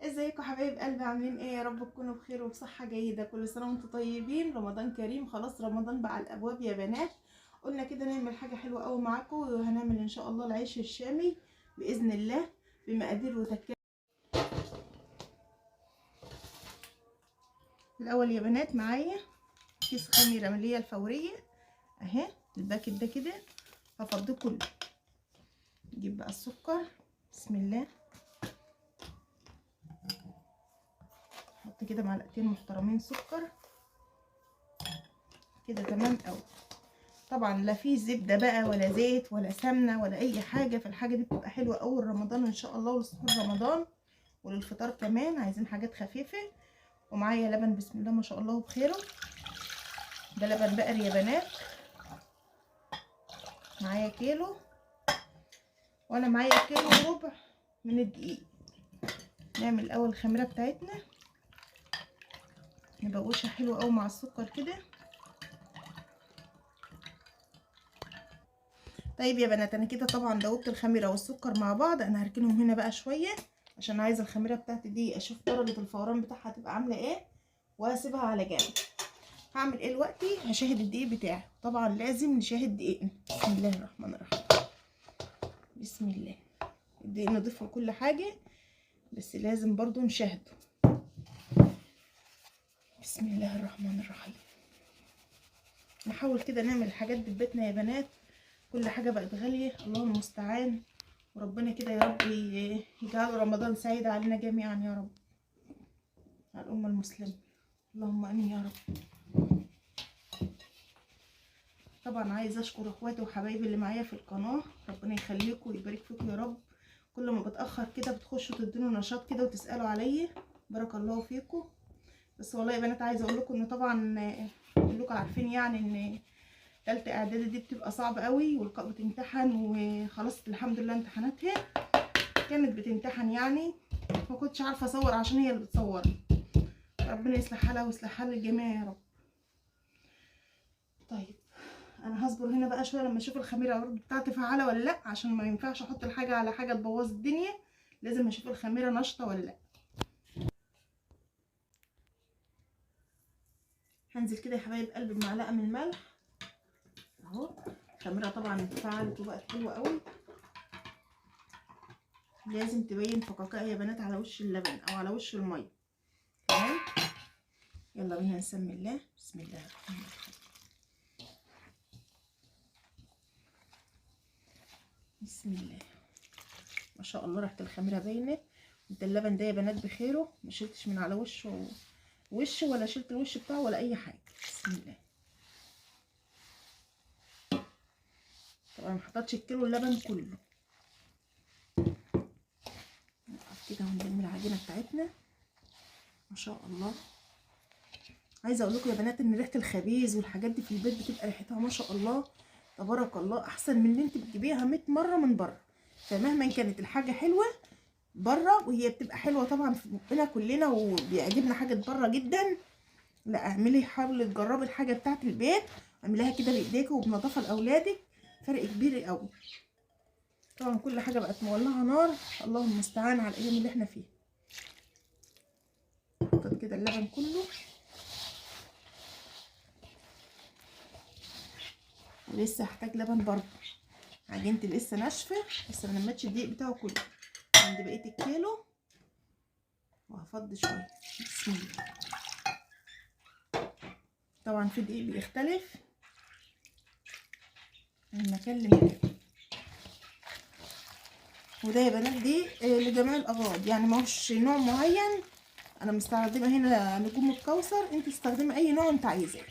ازيكم حبايب قلبي؟ عاملين ايه؟ يا رب تكونوا بخير وبصحة جيدة. كل سنة وانتم طيبين. رمضان كريم. خلاص رمضان بقى على الابواب يا بنات. قلنا كده نعمل حاجة حلوة قوي معاكم، وهنعمل ان شاء الله العيش الشامي بإذن الله بمقادير وتكات. الاول يا بنات معايا كيس خميرة من اللي هي الفورية اهي، الباكت ده كده هفضيه كله. نجيب بقى السكر، بسم الله، نحط كده معلقتين محترمين سكر كده، تمام قوي. طبعا لا فيه زبدة بقى ولا زيت ولا سمنه ولا اي حاجة، فالحاجه دي بتبقى حلوة اول رمضان ان شاء الله، ولسحور رمضان وللفطار كمان. عايزين حاجات خفيفة. ومعايا لبن بسم الله ما شاء الله وبخيره، ده لبن بقري يا بنات. معايا كيلو، وانا معايا كيلو وربع من الدقيق. نعمل الاول الخميره بتاعتنا، نبوشها حلو قوي مع السكر كده. طيب يا بنات، انا كده طبعا دوبت الخميره والسكر مع بعض. انا هركنهم هنا بقى شوية عشان عايزه الخميره بتاعتي دي اشوف درجه الفوران بتاعها هتبقى عامله ايه، وهسيبها على جنب. هعمل ايه دلوقتي؟ هشاهد الدقيق بتاعي. طبعا لازم نشاهد دقيقنا. بسم الله الرحمن الرحيم، بسم الله. الدقيق نضيفه لكل حاجة، بس لازم برضو نشاهده. بسم الله الرحمن الرحيم. نحاول كده نعمل الحاجات دي في بيتنا يا بنات. كل حاجة بقت غالية، الله المستعان. وربنا كده يا رب يجعل رمضان سعيد علينا جميعا يا رب، على الامة المسلمة، اللهم امين يا رب. طبعا عايزه اشكر اخواتي وحبايبي اللي معايا في القناة، ربنا يخليكم ويبارك فيكم يا رب. كل ما بتاخر كده بتخشوا تدوني نشاط كده وتسالوا عليا، بارك الله فيكم. بس والله يا بنات عايزه اقول لكم ان طبعا كلكم عارفين يعني ان تالتة اعدادي دي بتبقى صعبة قوي، والقاء بتمتحن وخلاص الحمد لله امتحاناتها كانت بتمتحن، يعني ما كنتش عارفه اصور عشان هي اللي بتصور. ربنا يصلح حالها ويصلح حال الجميع يا رب. طيب انا هصبر هنا بقى شوية لما اشوف الخميره برضه بتاعتي فعاله ولا لا، عشان ما ينفعش احط الحاجة على حاجة تبوظ الدنيا. لازم اشوف الخميره ناشطة ولا لا. هنزل كده يا حبايب قلبي بمعلقه من الملح اهو. الخميره طبعا اتفعلت وبقت حلوة قوي. لازم تبين فقاقيع يا بنات على وش اللبن او على وش المية، تمام. يلا بينا نسمي الله. بسم الله الرحمن الرحيم، بسم الله ما شاء الله. ريحه الخميره باينة. ده اللبن ده يا بنات بخيره، ما شلتش من على وشه وش ولا شلت الوش بتاعه ولا اي حاجة. بسم الله. طبعا ما حطيتش الكيلو اللبن كله. نوقف كده ونلم العجينة بتاعتنا ما شاء الله. عايزه اقول لكم يا بنات ان ريحه الخبيز والحاجات دي في البيت بتبقى ريحتها ما شاء الله تبارك الله احسن من اللي انت بتجيبيها 100 مرة من بره. فمهما كانت الحاجة حلوة بره، وهي بتبقى حلوة طبعا في بقنا كلنا وبيعجبنا حاجة بره جدا، لا اعملي، حاولي تجربي الحاجة بتاعت البيت، اعمليها كده بايديكي وبنظافه لاولادك، فرق كبير قوي. طبعا كل حاجة بقت مولعه نار، اللهم المستعان على الايام اللي احنا فيها. حطيت كده اللبن كله، ولسه هحتاج لبن برضه. عجينتي لسه ناشفة، لسه ما لمتش الدقيق بتاعه كله. عند بقية الكيلو وهفضي شوية. بسم الله. طبعا في دقيق بيختلف من مكان لمكان، وده يا بنات دي لجميع الاغراض، يعني ما هوش نوع معين. انا مستخدمة هنا نجوم الكوثر، انت تستخدمي اي نوع انت عايزاه.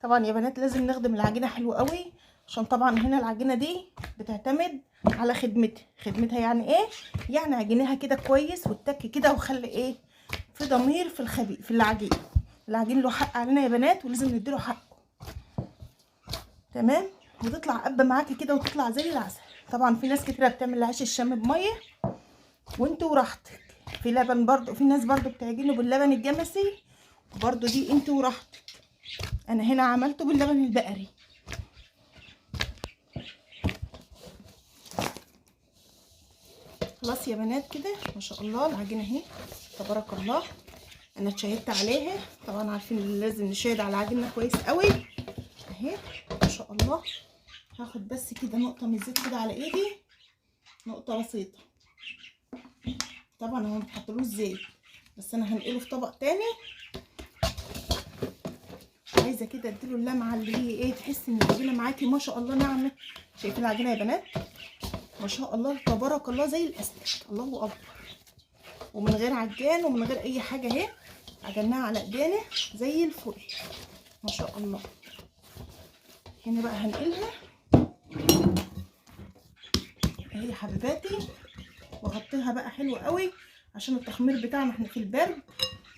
طبعا يا بنات لازم نخدم العجينة حلو قوي، عشان طبعا هنا العجينة دي بتعتمد على خدمتها. خدمتها يعني ايه؟ يعني عجينها كده كويس والتك كده، وخلي ايه في ضمير في الخبيث في العجين. العجين له حق علينا يا بنات، ولازم نديله حقه، تمام. وتطلع قبه معاكي كده وتطلع زي العسل. طبعا في ناس كتيرة بتعمل العيش الشام بميه، وانتوا وراحتك. في لبن برضو، في ناس برضو بتعجنه باللبن الجمسي، برضو دي انتوا وراحتك. انا هنا عملته باللبن البقري. خلاص يا بنات كده ما شاء الله العجينة اهي تبارك الله. انا اتشهدت عليها طبعا، عارفين اللي لازم نشهد على العجينة كويس قوي اهي ما شاء الله. هاخد بس كده نقطة من الزيت كده على ايدي، نقطة بسيطة. طبعا هو ما بتحطلوش زيت، بس انا هنقله في طبق تاني. عايزه كده اديله اللمعة اللي هي ايه، تحس ان العجينة معاكي ما شاء الله ناعمة. شايفين العجينة يا بنات؟ ما شاء الله تبارك الله زي الاستك، الله اكبر. ومن غير عجان ومن غير اي حاجة اهي، عجناها على ايدينا زي الفل ما شاء الله. هنا بقى هنقلها اهي يا حبيباتي، واغطيها بقى حلو قوي عشان التخمير بتاعنا احنا في البرد،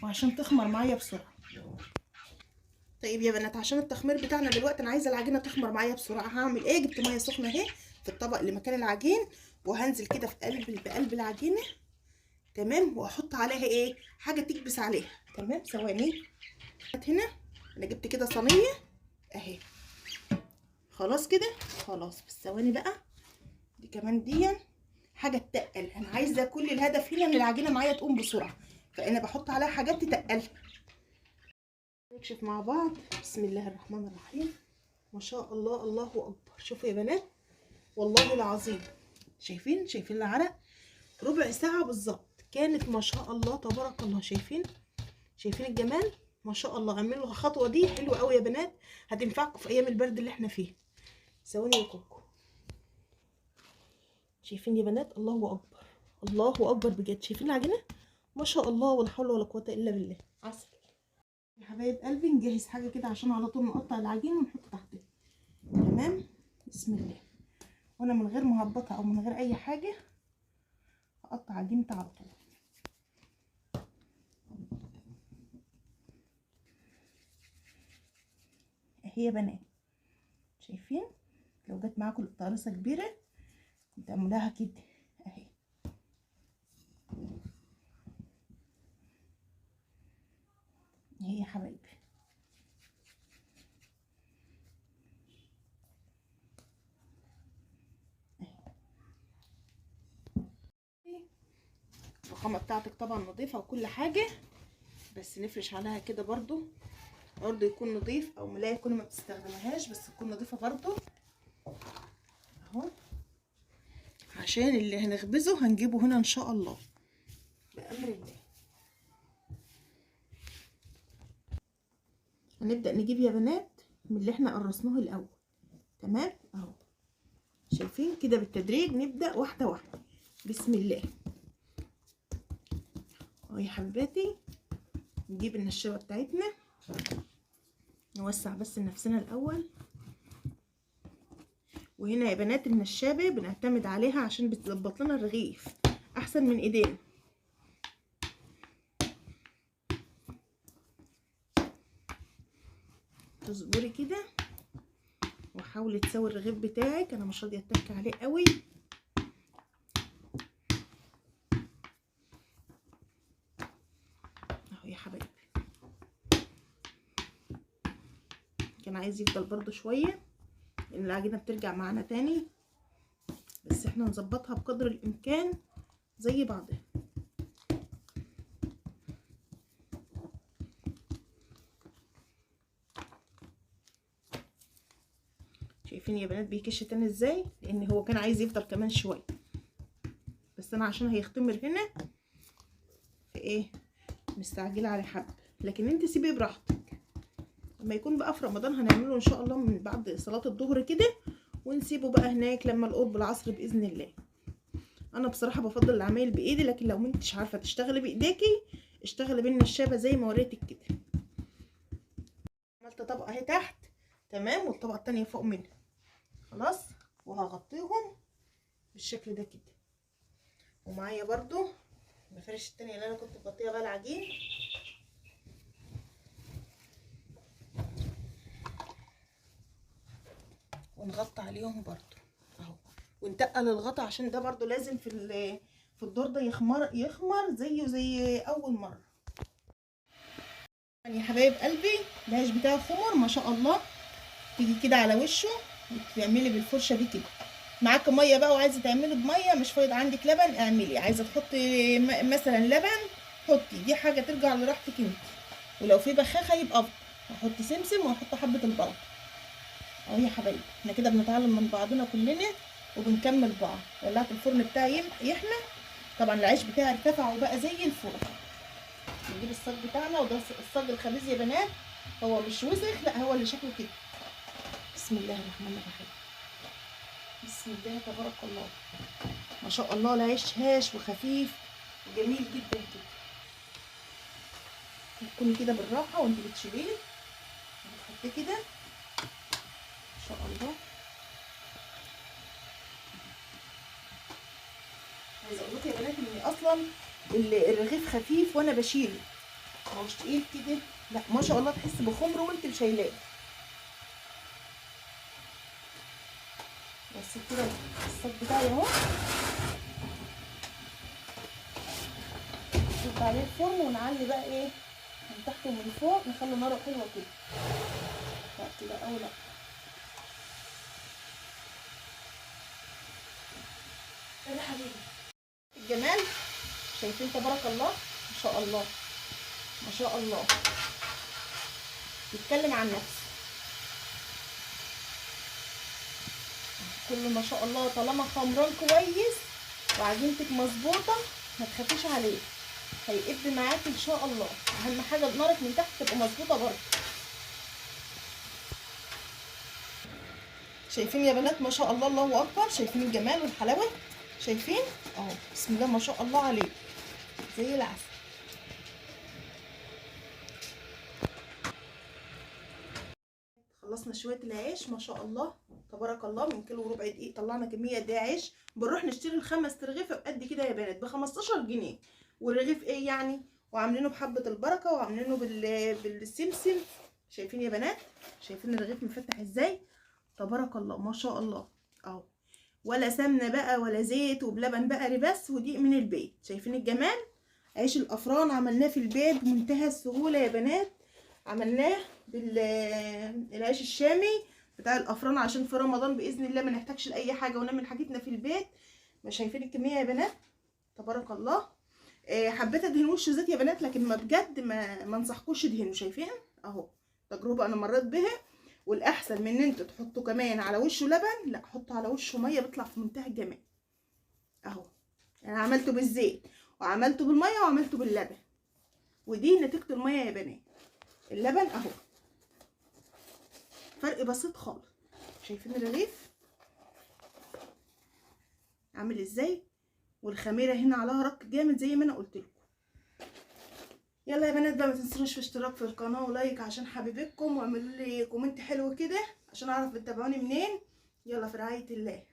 وعشان تخمر معايا بسرعة. طيب يا بنات عشان التخمير بتاعنا دلوقتي انا عايزه العجينة تخمر معايا بسرعة، هعمل ايه؟ جبت مية سخنة اهي في الطبق اللي مكان العجين، وهنزل كده في قلب العجينة تمام، واحط عليها ايه؟ حاجة تكبس عليها تمام. ثواني، هنا انا جبت كده صينية اهي، خلاص كده خلاص. بس ثواني بقى، دي كمان دي حاجة تتقل. انا عايزه كل الهدف هنا ان العجينة معايا تقوم بسرعة، فانا بحط عليها حاجات تتقلها. نكشف مع بعض. بسم الله الرحمن الرحيم. ما شاء الله الله اكبر. شوفوا يا بنات والله العظيم، شايفين العرق؟ ربع ساعة بالظبط كانت ما شاء الله تبارك الله. شايفين الجمال ما شاء الله. اعملوا الخطوة دي حلوة قوي يا بنات، هتنفعكم في ايام البرد اللي احنا فيه. ثواني يا كوكو. شايفين يا بنات؟ الله اكبر الله اكبر بجد. شايفين العجينة ما شاء الله، ولا حول ولا قوة الا بالله. عسل يا حبايب قلبي. نجهز حاجة كده عشان على طول نقطع العجين ونحط تحتها تمام. بسم الله. وانا من غير ما هبطها او من غير اي حاجة هقطع عجينتي على طول. اهي يا بنات، شايفين؟ لو جت معاكم القرصه كبيرة تعملوها كده اهي. اهي يا حبايبي. الرخامه بتاعتك طبعا نظيفة وكل حاجة، بس نفرش عليها كده برضو عرض يكون نظيف، او ملايه تكون ما بتستخدمهاش بس تكون نظيفة برضو اهو، عشان اللي هنخبزه هنجيبه هنا ان شاء الله بامر الله. هنبدا نجيب يا بنات من اللي احنا قرصناه الاول تمام اهو. شايفين كده بالتدريج، نبدا واحدة واحدة. بسم الله. اهو يا حبيباتي، نجيب النشابه بتاعتنا، نوسع بس لنفسنا الاول. وهنا يا بنات النشابه بنعتمد عليها عشان بتظبط لنا الرغيف احسن من ايدينا. تصبري كده وحاولي تسوي الرغيف بتاعك، انا مش راضية اتك عليه قوي. اهو يا حبايبي، كان عايز يفضل برضو شوية لان العجينة بترجع معانا تاني، بس احنا نظبطها بقدر الامكان زي بعضها. شايفين يا بنات بيكش تاني ازاي؟ لان هو كان عايز يفضل كمان شوية، بس انا عشان هيختمر هنا فايه مستعجلة على حبه، لكن انت سيبيه براحتك. لما يكون بقى في رمضان هنعمله ان شاء الله من بعد صلاة الظهر كده، ونسيبه بقى هناك لما القرب العصر باذن الله. انا بصراحة بفضل العمايل بايدي، لكن لو انتش عارفه تشتغلي بايديكي اشتغلي بالنشابه زي ما وريتك كده. عملت طبقه اهي تحت تمام، والطبقة التانية فوق منها خلاص، وهغطيهم بالشكل ده كده. ومعايا برضو المفارش التانية اللي انا كنت مغطيه بقى العجين. ونغطي عليهم برضو اهو، ونتقل الغطا عشان ده برضو لازم في الدور ده يخمر زيه زي اول مرة. يعني يا حبايب قلبي العيش بتاعه خمر ما شاء الله، تيجي كده على وشه وتعملي بالفرشه دي كده معاك مية بقى وعايزه تعملي بميه، مش فايض عندك لبن اعملي، عايزه تحطي مثلا لبن حطي، دي حاجة ترجع لراحتك انت. ولو في بخاخه يبقى افضل. هحط سمسم وهحط حبه البركة اهو يا حبايبي. احنا كده بنتعلم من بعضنا كلنا وبنكمل بعض. ولعت الفرن بتاعي يحمى، طبعا العيش بتاعي ارتفع وبقى زي الفل. نجيب الصاج بتاعنا، وده الصاج الخبيز يا بنات، هو مش وسخ، لا هو اللي شكله كده. بسم الله الرحمن الرحيم، بسم الله تبارك الله، ما شاء الله العيش هاش وخفيف وجميل جدا كده. تكوني كده بالراحة وانت بتشيليه، بتحطيه كده ان شاء الله. عايزه اقول لكم يا بنات ان اصلا الرغيف خفيف وانا بشيله، ما هوش تقيل كده، لا ما شاء الله تحس بخمره وانت شايلاه. بس كده الصاج بتاعي اهو، نحط عليه الفرن ونعلي بقى ايه من تحت ومن فوق، نخلي ناره حلوة كده. لا كده او لا، يا حبيبي الجمال، شايفين تبارك الله ما شاء الله ما شاء الله، بيتكلم عن نفسه كله ما شاء الله. طالما خمران كويس وعجينتك مظبوطة ما تخافيش عليه، هيقب معاك ان شاء الله. اهم حاجة نارك من تحت تبقى مظبوطة برضه. شايفين يا بنات ما شاء الله، الله اكبر، شايفين الجمال والحلاوه، شايفين اهو، بسم الله ما شاء الله عليه زي العسل. خلصنا شوية العيش ما شاء الله تبارك الله، من كيلو وربع دقيق طلعنا كمية دي عيش. بنروح نشتري الخمس ترغيفه بقد كده يا بنات ب 15 جنيه، والرغيف ايه يعني، وعاملينه بحبه البركة وعاملينه بالسمسم. شايفين يا بنات، شايفين الرغيف مفتح ازاي تبارك الله ما شاء الله اهو، ولا سمنه بقى ولا زيت، وبلبن بقري بس ودقيق من البيت. شايفين الجمال؟ عيش الافران عملناه في البيت بمنتهى السهولة يا بنات، عملناه بالعيش الشامي بتاع الافران عشان في رمضان باذن الله ما نحتاجش لاي حاجة ونعمل حاجتنا في البيت. ما شايفين الكمية يا بنات تبارك الله. حبيت ادهن وش زيت يا بنات، لكن ما بجد ما انصحكوش تدهنوا. شايفين اهو، تجربه انا مريت بها، والاحسن من ان انتوا تحطوا كمان على وشه لبن، لا حطوا على وشه مية، بيطلع في منتهى الجمال اهو. انا عملته بالزيت وعملته بالمية وعملته باللبن، ودي نتيجة المية يا بنات. اللبن اهو فرق بسيط خالص. شايفين الرغيف عامل ازاي، والخميره هنا عليها رق جامد زي ما انا قلت لكم. يلا يا بنات بقى، ما تنسوش في اشتراك في القناة و like عشان حبيبتكم، واعملوا لي comment حلو كده عشان اعرف بتتابعوني منين. يلا في رعاية الله.